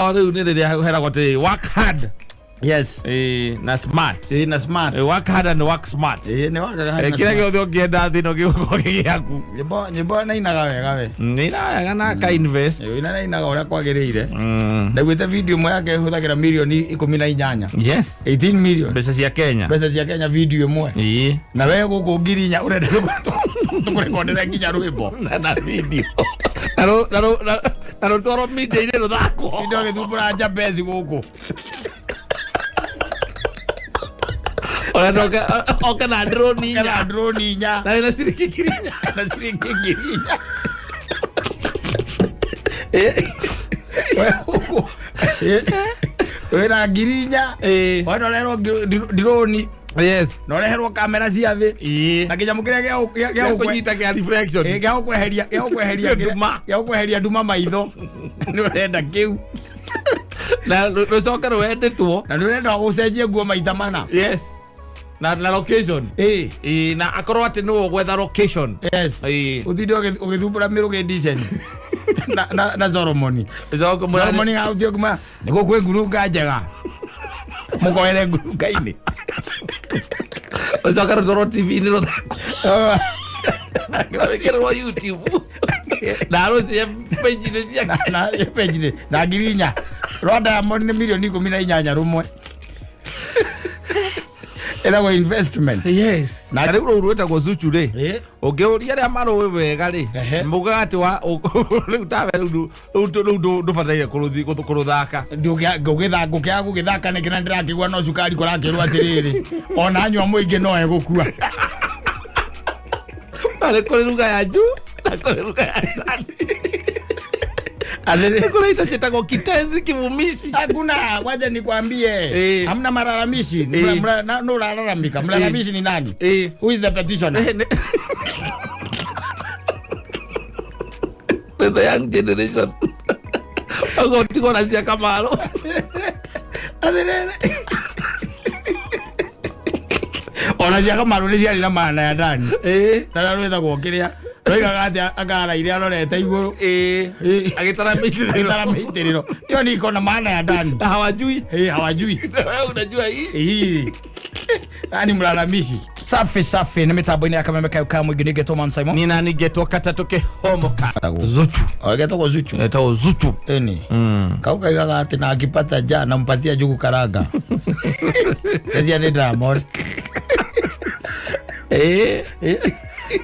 No rĩu nĩ rĩrĩa heragwo atĩ work hard. Yes. Na smart. Na smart. Work hard and work smart. Nĩ wakaga Eh, kĩrĩa gĩothe ũngĩenda thĩ ĩno gĩgũkorwo gĩ gĩaku. Nyĩmbo nainaga wega we. Nĩ irayaga na aka invest. Ina nainaga ũrĩa kwagĩrĩire. Ndaiguĩte video ĩmwe yake ĩhũthagĩra mirioni 18. Yes. 18 million. Mbeca cia Kenya. Mbeca cia Kenya video ĩmwe. Na we gũkũ 4,000 ũrenda tũkũrekondere nginya rwĩmbo. Na video. Na rũtwarwo media-inĩ rũthakwo. Indo agĩthumbũra njambeci gũkũ. Ũrenda oke na drone inya. Kana drone inya. Na wĩna ciringi 4,000. Na ciringi 4,000. We gũkũ. Wĩna 4,000. Wenda ũreherwo drone. Yes. Na ũreherwo kamera cia thĩ. Na kĩnyamũ kĩrĩa gĩa Gĩa kũnyita kĩa reflection. Gĩa gũkweheria gĩa gũkweheria Nduma. Gĩa gũkweheria nduma maitho. Nĩ ũrenda kĩu. Na rũcoke rwendetwo. Na nĩ ũrenda gũcenjia nguo maita mana. Yes. Na location. Na akorwo atĩ nĩwe ũgwetha location. Yes. Ũtinde ũgĩthumbũra mĩrũgĩ decent. Na Solomoni. Coke mũrare- Solomoni gagũtio kuma nĩguo kwĩ ngurunga njega. Mũkoere ngurunga-inĩ. Ũcoke rũtwarwo TV-inĩ rũthakwo. Rwĩkĩrĩrwo YouTube. Na rũcie page-inĩ ciake. Na page-inĩ na 4,000. Rwa Diamond nĩ mirioni 18 rũmwe. Ĩtagwo investment. Yes. Na rĩu rũu rwĩtagwo Zuchu rĩ. Ũngĩũria arĩa marũĩ wega rĩ, mugaga atĩ wa rĩu tawe rĩu rĩu ndũbataire kũrũthaka. Ngũkĩaga gũgĩthaka nĩkĩ na ndĩrakĩgua no cukari kũrakĩrwo atĩrĩrĩ ona anyua mũingĩ no egũkua. Na nĩ kũrĩ ruga ya juu na kũrĩ ruga ya ndani. Nĩ kũrĩ indo ciĩtagwo kitenzi kivumishi. Hakuna, wacha nikwambie. Hamna malalamishi. No unalalamika. Mlalamishi ni nani? Who is the petitioner? The young generation. Ũguo tigona cia Kamaru. Atĩrĩrĩ. Ona cia Kamaru nĩ ciarĩ na maana ya ndani. Tarĩa rwĩtagwo kĩrĩa. Roigaga atĩ akaraire arorete igũrũ. Agĩtara mĩitĩrĩro. Agĩtara mĩitĩrĩro. Hiyo ni iko na maana ya ndani. Na hawajui. Hawajui. Wewe unajua hii. Hii. Nani mlalamishi? Safi safi nĩ mĩtambo-inĩ ya kameme kayo ka mũingĩ nĩngetwo Man Simon. Ni nani getwo katatũ kĩhomoka. Zuchu. Getagwo Zuchu. Getagwo Zuchu. Eni. Kau kaigaga atĩ na akipata ja nampatia njugu karanga. Cia nĩ Diamond.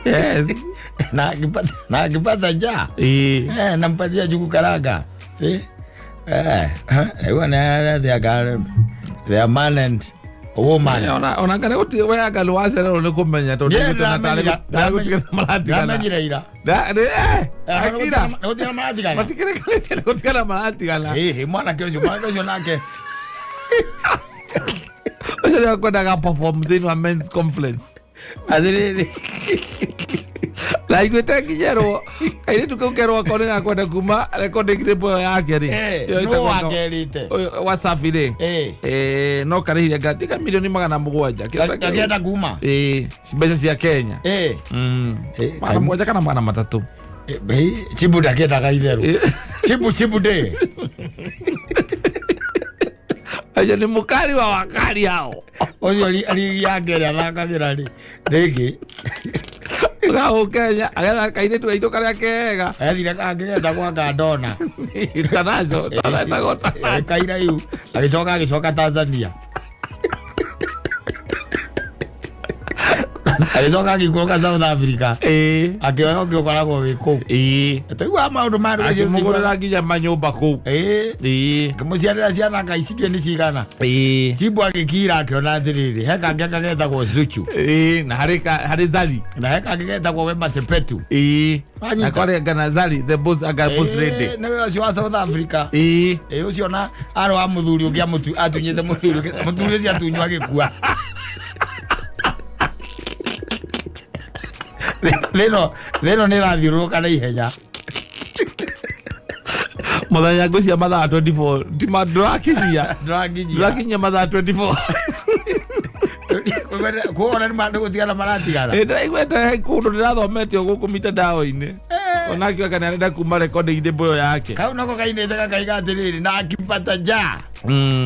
Yes. Na akipata ja. Nampatia njugu karanga. Rĩu nĩ athiaga they are man and woman. Ona kana gũtirĩ we anga nĩ wacererwo nĩ kũmenya tondũ Yeah, nĩguo tena tarĩ gũtigana maratigana. Ndamenyire ira. Akira. Nĩgũtigana maratigana. Matikĩrĩkanĩtie nĩ gũtigana maratigana. Mwanake ũcio, mwanake ũcio nake. Ũcio nĩ akwendaga perform thĩinĩ wa men's conference. Atĩrĩrĩ. Na iguĩte nginyerwo kairĩtu kau kerwo akorwo nĩ gakwenda kuma recording label ĩyo yake rĩ. Ĩyo Nũ ĩtagwo wakerĩte? Ũyũ Wasafi rĩ. No karĩhire ngandĩka milioni 700. Gakĩenda kuma? Mbeca cia Kenya. 700 kana 300. Chibu ndakĩendaga itherũ. Chibu, chibu ndĩ. Acio nĩ mũkari wa wakari hao. Ũcio rigi yake ĩrĩa athakagĩra rĩ, rĩngĩ. Gahũ Kenya, agetha kairĩtu gaitũ karĩa kega. Ethire kangĩ getagwo Gandona. International, etagwo Kairaihu. Agĩcoka agĩcoka Tanzania. Agĩcoka agĩikũrũka South Africa. Akĩoya ũngĩ ũkoragwo wĩ kũu. Tũiguaga maũndũ ma andũ acio Akĩmũgũrĩra nginya manyũmba kũu. Akĩmũciarĩra ciana ngai citue nĩ cigana. Chibu agĩkira akĩona atĩrĩrĩ, he kangĩ anga getagwo Zuchu. Na harĩ Zari. Na he kangĩ getagwo Wema Sepetu. Na kwarĩ anga na Zari, the boss, anga boss lady. Nĩwe ũcio wa South Africa. Ũcio na arĩ wa mũthuri ũngĩ atunyĩte mũthuri ũngĩ. Mũthuri ũcio atunywo agĩkua. Thĩno nĩ ĩrathiũrũrũka na ihenya. Mũthenya ngũcia mathaa 24. Tima ndũrakinyia. Ndũrakinyia. Ndũrakinyia mathaa 24. Kuona nĩ gũtigana maratigana. Ndĩraiguĩte he kũndũ ndĩrathometio gũkũ mitandao-inĩ. Onake anga nĩarenda kuma recording-inĩ mboyo yake. Kau nako kainĩte gakaiga atĩrĩrĩ, na akipata njaa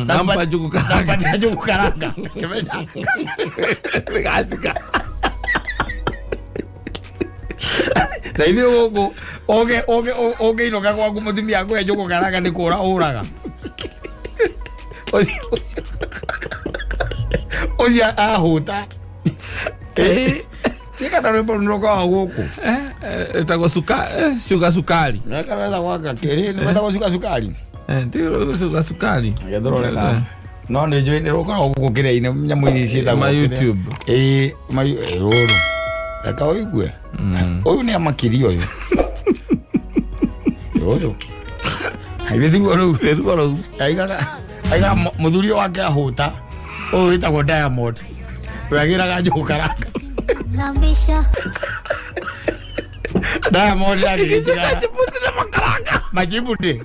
Nampa njugu karanga. Nampatia njugu karanga. Kĩmenya. Gacika. Na ithuĩ gũkũ ũngĩ ũngĩ ũngĩinũka gwaku mũtumia akũhe njugu karanga nĩ kũra ũraga. Ũcio ũcio ũcio ahũta. Nĩ kana rwĩmbo rũu rũkoragwo gũkũ. Ĩtagwo sugar sukari. Nĩ kana wetagwo anga kĩrĩ nĩ wetagwo cuka cukari. Ti sugar sukari. Gethũrore ka. No nĩ njũĩ nĩ rũkoragwo gũkũ kĩrĩa-inĩ nyamũ iria ciĩtagwo Ma kĩrĩa. YouTube. Ĩĩ ma ĩĩ, rũrũ. Reka ũigue. Ũyũ nĩ amakirie ũyũ. Ũyũ. Ithe tiguo rũu. Tiguo rũu. Aigaga aigaga mũthuri wake ahũta. Ũyũ wĩtagwo Diamond. We agĩraga njũgũ karanga. Lambisha. Diamond agĩgĩtiga. Chipusi na makaranga. Machibude.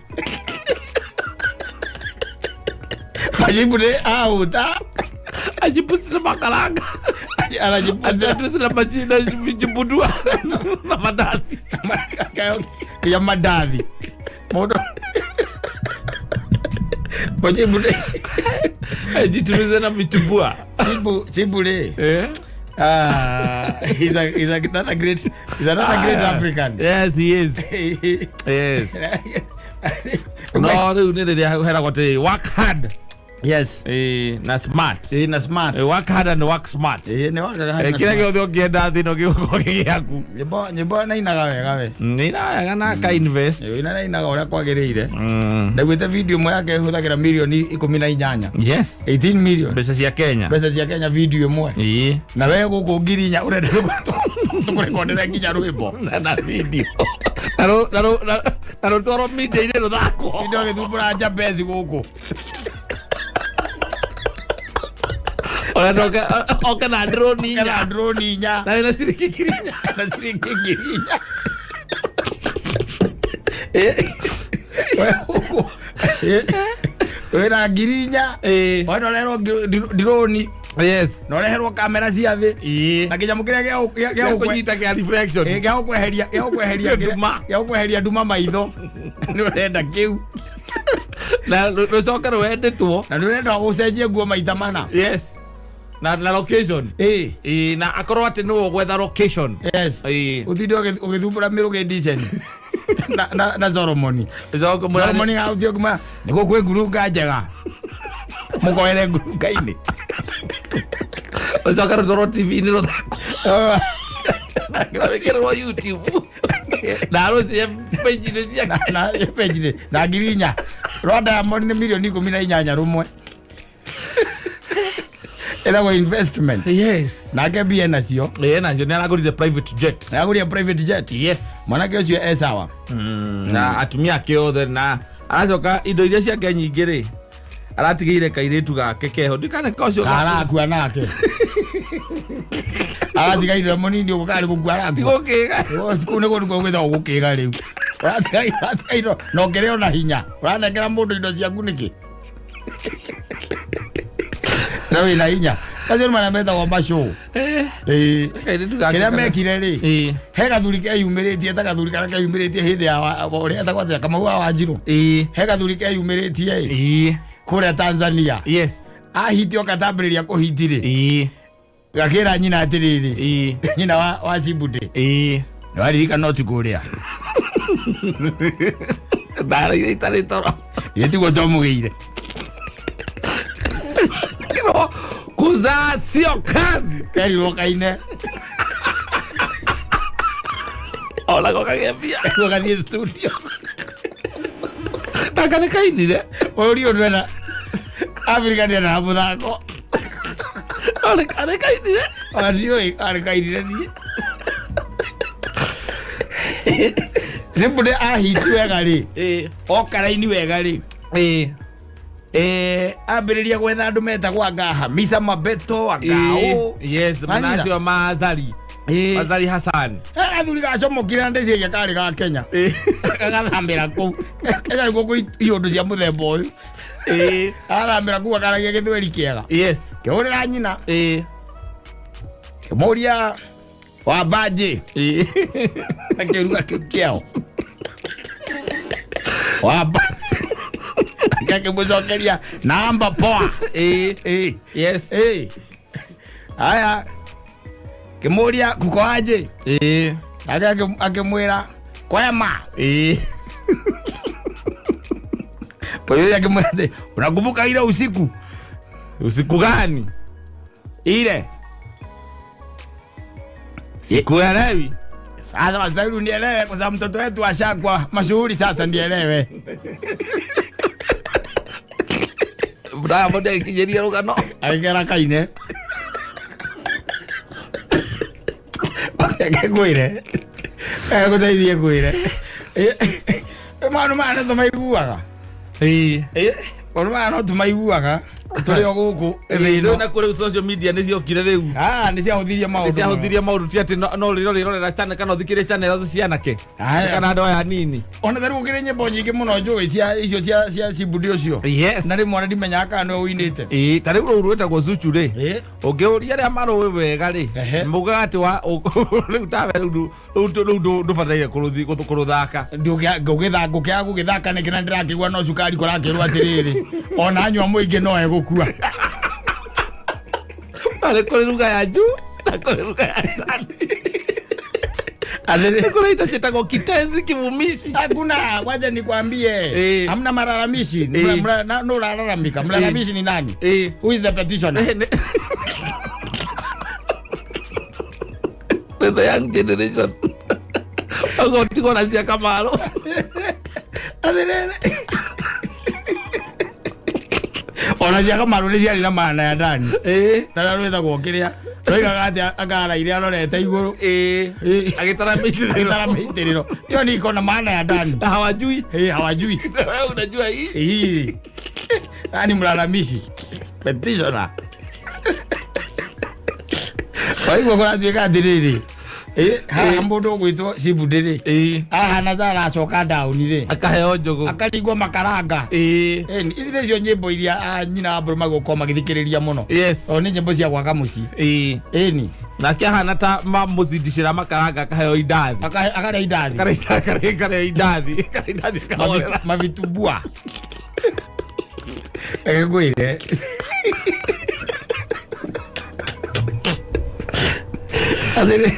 Machibude ahũta. Ajipusi na makaranga. Anajipusi. Ajipusi na majina vijibudua na mandazi. Ya mandathi. Mũndũ Machibude. Ajitulize na vitumbua. Chibu Chibule. Eh? Ah, he's another great African. Yes, he is. Yes. No, rĩu nĩ rĩrĩa heragwo atĩ work hard. Yes. Na smart. Na smart. Work hard and work smart. Nĩ wakaga hard na Kĩrĩa smart. gĩothe ũngĩenda thĩ ĩno gĩgũkorwo gĩ gĩaku. Nyĩmbo nyĩmbo nainaga wega we. Nĩ wega na aka invest. Ina nainaga ũrĩa kwagĩrĩire. Ndaiguĩte video ĩmwe yake ĩhũthagĩra mirioni 18. Yes. 18 million. Mbeca cia Kenya. Mbeca cia Kenya video ĩmwe. Ĩĩ. Na we gũkũ 4,000 ũrenda tũkũrekondere nginya rwĩmbo. Na video. Na na rũtwarwo media-inĩ rũthakwo. Indo agĩthumbũra Jabez gũkũ. Ũrenda oke na drone inya. Kana drone inya. Na wĩna ciringi 4,000. Na ciringi 4,000. We gũkũ. Wĩna 4,000. Ĩĩ. Wona ũrerwo drone. Yes. Na ũreherwo kamera cia thĩ. Ĩĩ. Na kĩnyamũ kĩrĩa gĩa Gĩa kũnyita kĩa reflection. gĩa gũkweheria gĩa gũkweheria Nduma. gĩa gũkweheria nduma maitho. Nĩ ũrenda kĩu. Na rũcoke rwendetwo. Na nĩ ũrenda gũcenjie nguo maita mana. Yes. Na location. Ĩĩ. Ĩĩ, na akorwo atĩ nĩwe ũgwetha location. Yes. Ĩĩ. Ũtinde ũgĩthumbũra mĩrũgĩ ndiceni. Na Solomoni. Ũcoke mũrane- Solomoni gaũtio kuma nĩguo kwĩ ngurunga njega. Mũkoere ngurunga-inĩ. Ũcoke rũtwarwo TV-inĩ rũthakwo. Na wĩkĩrĩrwo YouTube. Na rũcie page-inĩ ciake. Na page-inĩ na 4,000. Rwa Diamond nĩ mirioni 18 rũmwe. Ĩtagwo investment. Yes. Nake mbia nacio. Ĩĩ, nacio nĩ aragũrire private jet. Nĩagũrire private jet. Yes. Mwanake ũcio e sawa. Na atumia ake othe na aracoka indo iria ciake nyingĩ rĩ aratigĩire kairĩtu gake keho ndikane kocio Arakua nake. Aratigaire mũnini ũguo karĩ gũkua arakua. gũkĩga. Kũu nĩguo nĩkuo gwĩtagwo gũkĩga rĩu. Ũratigaire na ũkĩrĩ ona hinya. Ũranengera mũndũ indo ciaku nĩkĩ? Na wĩna hinya. Acio nĩ marĩa metagwo macũũ. Ĩĩ. Kairĩtu gake Kĩrĩa mekire rĩ, Ĩĩ. he gathuri keyumĩrĩtie ta gathuri karĩa keyumĩrĩtie hĩndĩ ya ũrĩa etagwo atĩa Kamau wa Wanjirũ. Ĩĩ. He gathuri keyumĩrĩtie ĩ Ĩĩ. kũrĩa Tanzania. Yes. Ahiti oka tambĩrĩria kũhiti rĩ. Ĩĩ. Gakĩra nyina atĩrĩrĩ. Ĩĩ. Nyina wa Cibude. Ĩĩ. Nĩwaririkana ũtukũ ũrĩa. Ndaraire itarĩ toro. Githĩ tiguo twamũgĩire. Kĩro, kuzaa sio kazi. Kerirwo kaine. Onako kagĩa mbia. Kerirwo gathiĩ studio. Naka nĩ kainire. Bũrũri ũyũ ndwenda Afrika ndĩendaga mũthako. Nĩ kainire. Ona ndiũĩ kana nĩ kainire niĩ. Cibude ahiti wega rĩ. Ĩĩ. Oka raini wega rĩ. Ĩĩ. Ambĩrĩria gwetha andũ metagwo anga Hamisa Mabeto anga ũ. Yes, Manyina. manacio ma Azari. Ĩĩ. Azari Hassan. Gathuri gacomokire na ndĩciria karĩ ga Kenya. Gagathambĩra kũu. Kenya nĩkuo kwĩ iũndũ cia mũthemba ũyũ. Ĩĩ. Gagathambĩra kũu akaragia gĩthweri kĩega. Yes. Kĩhũrĩra nyina. Ĩĩ. Kĩmũria Wambaji akĩruga kĩu kĩao wamba akĩmũcokeria namba poa. Ĩĩ. Ĩĩ. Yes. Ĩĩ. Haya, kĩmũria kuko aje? Ĩĩ. Nake akĩmwĩra kwema. Ĩĩ. Kwa hiyo akimwĩra atĩ unakumbuka ile usiku? Usiku gani? Ile Sikuelewi. Sasa wastahili unielewe kwa sababu mtoto wetu ashakuwa mashuhuri sasa, nielewe. Diamond agĩkinyĩria rũgano. Agĩkera kaine. Reke ngwĩre. Ngũteithie ngwĩre. Maũndũ maya no tũmaiguaga. Ĩĩ. Maũndũ maya no tũmaiguaga tũrĩ o gũkũ thĩ Rĩu ĩno. na kũrĩ social media nĩ ciokire rĩu. Ah, nĩ ciahũthirie maũndũ. Nĩ ciahũthirie maũndũ ti atĩ no rĩrorera channel kana ũthikĩrĩrie channel cia anake. Aya. Kana andũ aya anini. Ona ta rĩu gũkĩrĩ nyĩmbo nyingĩ mũno njũĩ cia icio cia cibundi ũcio. Yes. Na rĩmwe ona ndimenyaga kana nĩwe ũinĩte. Ĩĩ, ta rĩu rũu rwĩtagwo Zuchu rĩ. Ĩĩ. Ũngĩũria arĩa marũĩ wega rĩ, Ehe. maugaga atĩ wa rĩu tawe rĩu rĩu ndũbataire kũrũthaka. Ngũkĩaga gũgĩthaka nĩkĩ na ndĩrakĩigua no cukari kũrakĩrwo atĩrĩrĩ ona anyua mũingĩ no egũkua. Na nĩ kũrĩ ruga ya juu na kũrĩ ruga ya ndani. Atĩrĩ- Nĩ kũrĩ indo ciĩtagwo kitenzi kivumishi. Hakuna, wacha nikwambie. Eh. Hamna malalamishi. Eh. No ulalamika. Mlalamishi ni nani? Eh. Who is the petitioner? The young generation. Ũguo na cia Kamaru. Atĩrĩrĩ. Ona cia Kamaru nĩ ciarĩ na maana ya ndani. Ĩĩ. Tarĩa rwĩtagwo kĩrĩa. Roigaga atĩ akaraire arorete igũrũ. Ĩĩ. Ĩĩ. Agĩtara mĩitĩrĩro. Agĩtara mĩitĩrĩro. Hiyo ni iko na maana ya ndani. Na hawajui. Eh, hawajui. Wewe unajua hii. Hii. Nani mlalamishi? Petitioner. Kwa hivyo kũratuĩka atĩrĩrĩ. Haha mũndũ ũgwĩtwo Cibundi rĩ. Ĩĩ. Ahana ta aracoka ndaũni rĩ. Akaheo njũgũ. Akaringwo makaranga. Ĩĩ. Ici nĩcio nyĩmbo iria nyina wa mbũrũ magũkorwo magĩthikĩrĩria mũno. Yes. Tondũ nĩ nyĩmbo cia gwaka mũciĩ. Ĩĩ. Ĩni. Nake ahana ta mamũzidishĩra makaranga akaheo indathi. Akarĩa indathi. Akarĩa indathi. Akarĩa indathi akahorera. Mavitumbua. Reke ngwĩre. Atĩrĩ,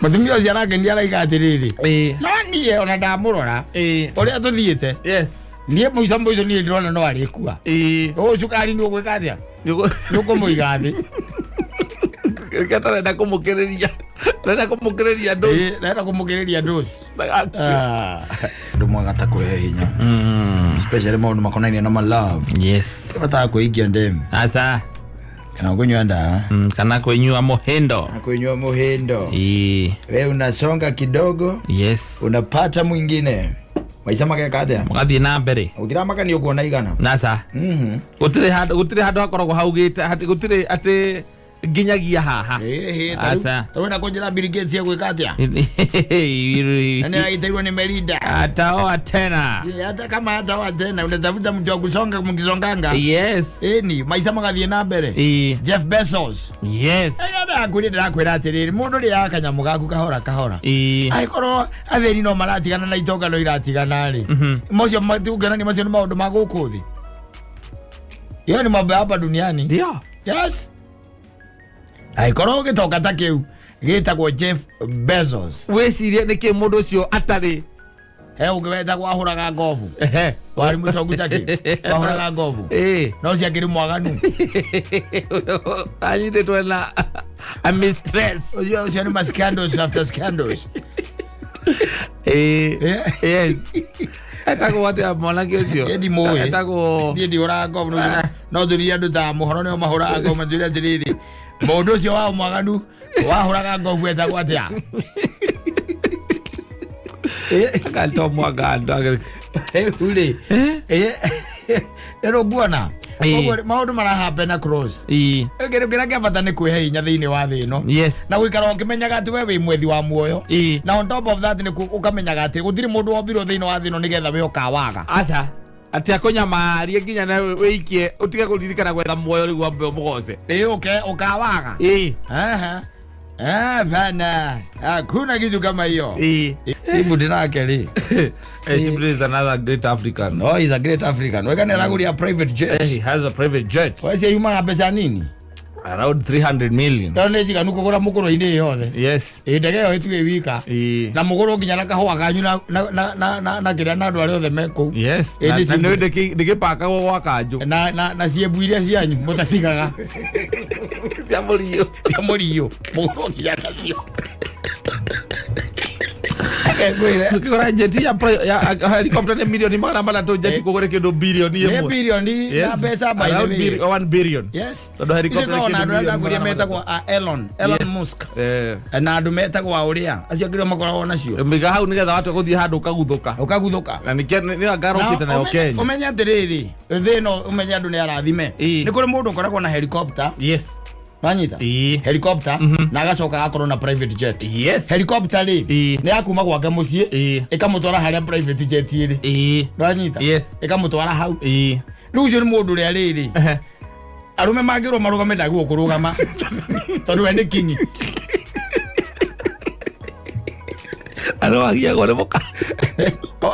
mũtumia ũcio arakenia araiga atĩrĩrĩ. Ĩĩ. No niĩ ona ndamũrora Ĩĩ. ũrĩa tũthiĩte Yes. niĩ mũico mũico niĩ ndĩrona no arĩkua. Ĩĩ. Ũyũ cukari nĩ ũgwĩka atĩa? Nĩ ũkũmũiga thĩ. Nĩkĩo atarenda kũmũkĩrĩria. Arenda kũmũkĩrĩria ndũci. Ĩĩ, arenda kũmũkĩrĩria ndũci. Ũndũ mwega ta kwĩhe hinya. Especially maũndũ makonainie na ma love. Yes. Bataga kwĩikia ndemu Asa. kana kũnyua ndawa. Kana kũnyua mũhĩndo. Na kunywa muhindo. Ĩĩ. We unasonga kidogo Yes. unapata mwingine. Maica mageka atia? Mũgathiĩ na mbere. Gũtiramakania ũkuona igana. Nasa. Gũtirĩ handũ gũtirĩ handũ hakoragwo haugĩte atĩ gũtirĩ atĩ nginyagia haha. Asa. Tarĩu na kũnjĩra Bill Gates egwĩka atĩa? Na nĩ agĩteirwo nĩ Melinda. Ataoa tena. Si, hata kama hataoa tena unatafuta mtu wa kusonga mkisonganga. Yes. Ĩni maica magathiĩ na mbere. Ĩĩ. Jeff Bezos. Yes. Ndakwĩrire ndĩrakwĩra atĩrĩrĩ mũndũ rĩaga kanyamũ gaku kahora kahora. Ĩĩ. Angĩkorwo athĩni no maratigana na itonga no iratigana rĩ, macio matingĩonania macio nĩ maũndũ ma gũkũ thĩ. Hiyo ni mambo ya hapa duniani. Ndio. Yes. Angĩkorwo gĩtonga ta kĩu gĩtagwo Jeff Bezos. Wĩcirie nĩkĩ mũndũ ũcio atarĩ. He ũngĩ wetagwo ahũraga ngobu. Ehe. Warĩ mũtongu ta kĩ? Wahũraga ngobu. Ĩĩ. No ũcio akĩrĩ mwaganu. Anyitĩtwo na a mistress. Ũcio ũcio nĩ ma scandals after scandals. Ĩĩ. Eh. Yes. Etagwo atĩa mwanake ũcio? Niĩ ndimũĩ. Etagwo Niĩ ndihũraga ngobu no njũrie andũ ta mũhoro nĩo mahũraga ngobu manjũrie atĩrĩrĩ mũndũ ũcio wao mwaganu wahũraga ngobu etagwo atĩa? Agatwo mwagando. Rĩu rĩ rĩu nguona Ĩĩ. Koguo maũndũ marahappen across. Ĩĩ. Kĩndũ kĩrĩa kĩa bata nĩ kwĩhe hinya thĩinĩ wa thĩ ĩno. Yes. Na gũikara ũkĩmenyaga atĩ we wĩ mwethi wa muoyo. Ĩĩ. Na on top of that nĩ ũkamenyaga atĩ gũtirĩ mũndũ wombirwo thĩinĩ wa thĩ ĩno nĩgetha we ũkawaga. Aca. Atĩ akũnyamarie nginya na wĩikie ũtige kũririkana gwetha muoyo rĩu wambe ũmũgoce. Ĩĩ ũkawaga. Ĩĩ. Aha. Ah, bana, hakuna kitu kama hiyo. Ĩĩ. Sibu nake rĩ. Eh, Sibu is another great African. No, he's a great African. Weka nĩ aragũria private jet. He has a private jet. Wacia yumaga mbeca nini? Around 300 million. Tondũ nĩ njiganu kũgũra mũkũrũ-inĩ yothe. Yes. Ĩ ndege ĩyo ĩtue wika. Ĩĩ. Na mũgũrũ nginya na kahũa kanyu na na na na na na kĩrĩa na andũ arĩa othe me kũu. Yes. Ĩ, Na nĩ na Sibu. nĩ ndĩgĩpakagwo gwa kanjũ. Na ciembu iria cianyu mũtatigaga. Cia mũriũ. Cia mũriũ. Mũgũrũ nginya nacio. Ngwĩre. Ũkĩgũra jet ya ya helicopter nĩ milioni 300, jet kũgũre kĩndũ bilioni Nĩ ĩmwe. bilioni na mbeca, by the Around way. 1 billion. Yes. Tondũ helicopter Icio nĩ na kĩndũ andũ arĩa milioni ndakũria 300. metagwo a Elon Yes. Musk. Eh. Na andũ metagwo a ũrĩa acio angĩ makoragwo nacio. Mbiga hau nĩgetha watua gũthiĩ handũ ũkaguthũka. Ũkaguthũka. Na nĩkĩo nĩ ngarokĩte nayo Kenya. Ũmenye atĩrĩrĩ, thĩ ĩno, ũmenye andũ nĩ arathime. Ĩĩ. Nĩ kũrĩ mũndũ ũkoragwo na helicopter. Yes. Wanyita? Ĩĩ. Helicopter na agacoka agakorwo na private jet. Yes. Helicopter rĩ, Ĩĩ. nĩ ya kuma gwake mũciĩ, Ĩĩ. ĩkamũtwara harĩa private jet ĩrĩ. Ĩĩ. Wanyita? Yes. Ĩkamũtwara hau. Ĩĩ. Rĩu ũcio nĩ mũndũ ũrĩa rĩrĩ, arũme mangĩrwo marũgame, ndagĩrwo kũrũgama tondũ we nĩ kinyi. Andũ magiagwo nĩ mũka.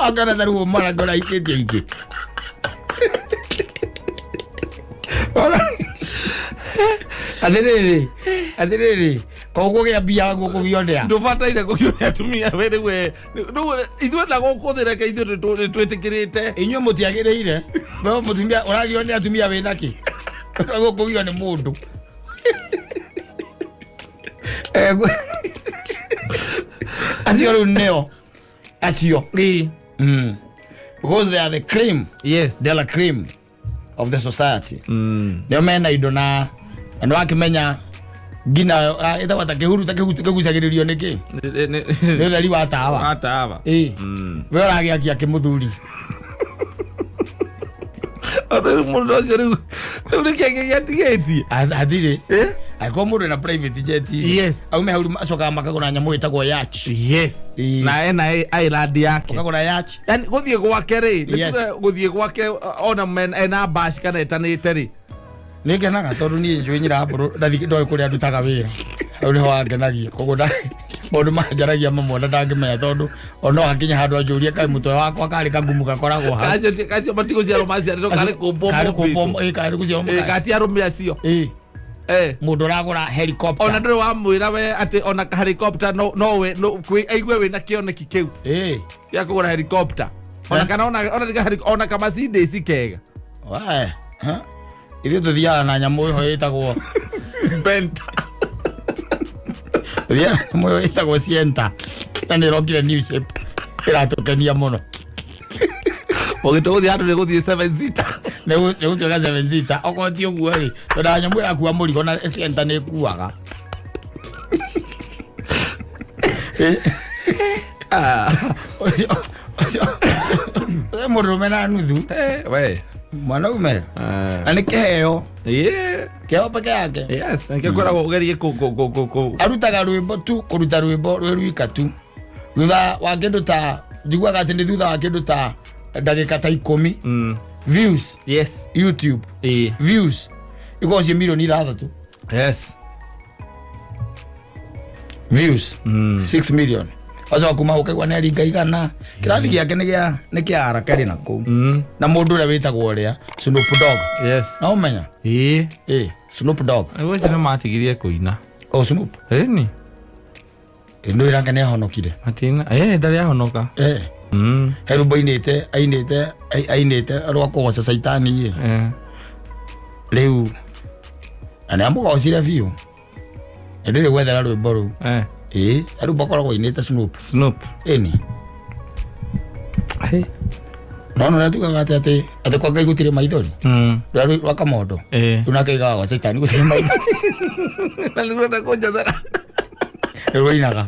Angana ta rĩu mara ngora ikĩtie ingĩ. Ona- atĩrĩrĩ, atĩrĩrĩ, koguo gĩa mbia gũkũgio ndĩa. Ndũbataire kũgio nĩ atumia we rĩu we rĩu ithuĩ na gũkũ thĩ, reke ithuĩ nĩ twĩtĩkĩrĩte. Inyuĩ mũtiagĩrĩire, we mũtumia ũragio nĩ atumia wĩna kĩ gũkũgio nĩ mũndũ. Eh, acio rĩu nĩo acio. Ĩĩ. Because they are the cream. Yes. They are the cream of the society. Nĩo mena indo na nĩ wakĩmenya nginya ĩtagwo ta kĩhuru ta kĩgucagĩrĩrio nĩ kĩ, nĩ ũtheri wa tawa. Atawa. Ĩ we ũragĩakia kĩmũthuri. Rĩu mũndũ ũcio rĩu nĩ kĩngĩ gĩatigĩtie. Hatirĩ. Eh? Angĩkorwo mũndũ ena private jet, Yes. aume hau acokaga makagũra nyamũ ĩtagwo yacht. Yes. Ĩĩ. Na ena island yake. Ũkagũra yacht. Yani gũthiĩ gwake rĩ, nĩ Yes. tuge gũthiĩ gwake ona ena bash kana etanĩte rĩ. Nĩ ngenaga tondũ niĩ njũĩ nyira mbũrũ ndathi ndoĩ kũrĩa ndutaga wĩra, hau nĩho wangenagia. Koguo maũndũ manjaragia mamwe na ndangĩmenya, tondũ ona hakinya handũ anjũrie kaĩ mũtwe wakwa karĩ kagumu gakoragwo hau. Kacio matigũciarwo maciarĩtwo karĩ kũmbwo. Karĩ kũmbwo. Mombĩtwo. Ĩ, karĩ gũciarwo Ĩ, gati arũme acio. Ĩ. Eh. Mũndũ ũragũra helicopter. Ona ndũrĩ wamwĩra we atĩ ona helicopter no we no aigue wĩna kĩoneki kĩu Ĩ. gĩa kũgũra helicopter ona Eh? kana ona tiga ona ka Mercedes kega. Wae, ha? Ithuĩ tũthiaga na nyamũ ĩho ĩtagwo Benta. Tũthiaga na nyamũ ĩyo ĩtagwo Sienta, na nĩ ĩrokire new shape ĩratũkenia mũno. Ũgĩtua gũthiĩ handũ nĩ gũthiĩ seven seater. Nĩ gũtuĩka seven seater, okorwo ti ũguo rĩ, tondũ nyamũ ĩrakua mũrigo na Sienta nĩ ĩkuaga. Ũcio mũndũrũme na nuthu. Eh, we. Mwanaume na nĩ kĩheo. Yeah. Kĩheo peke yake. Yes, nĩkĩo ngwĩragwo ũgerie kũ Arutaga rwĩmbo tu, kũruta rwĩmbo rwĩ rwika tu, thutha wa kĩndũ ta njiguaga atĩ nĩ thutha wa kĩndũ ta ndagĩka ta 10, views, YouTube Ĩĩ. views ikorwo ciĩ milioni 6. Yes. Views 6 million. Wacoka kuma hau ũkaigua nĩ aringa 100. Kĩrathi gĩake nĩ kĩa arakeri na kũu na mũndũ ũrĩa wĩtagwo ũrĩa Snoop Dogg. Yes. Na ũmenya. Ĩĩ. Ĩ Snoop Dogg. Rĩu acio nĩ matigirie kũina. O Snoop. Ĩni. Ndũ ĩranga nĩ ahonokire. Matina ĩ ndarĩ ahonoka. Eh. He rwĩmbo ainĩte ainĩte ainĩte rwa kũgoca caitani ĩ. Eh. Rĩu na nĩ amũgocire biũ, na ndĩrĩ gwethera rwĩmbo rũu. Eh. Ĩ he rwĩmbo akoragwo ainĩte Snoop. Snoop. Ĩni. No ũrĩa tugaga atĩ kwa Ngai gũtirĩ maithori, rũrĩa rwa kamondo. Eh. Rĩu nake aigaga gwa caitani gũtirĩ maithori. Na nĩguo kũnjathara. Nĩ rũinaga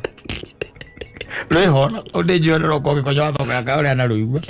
rwĩho, ndĩnjũĩ nĩ roka ũgĩkonya wathoka yaka ũrĩa anarũigua.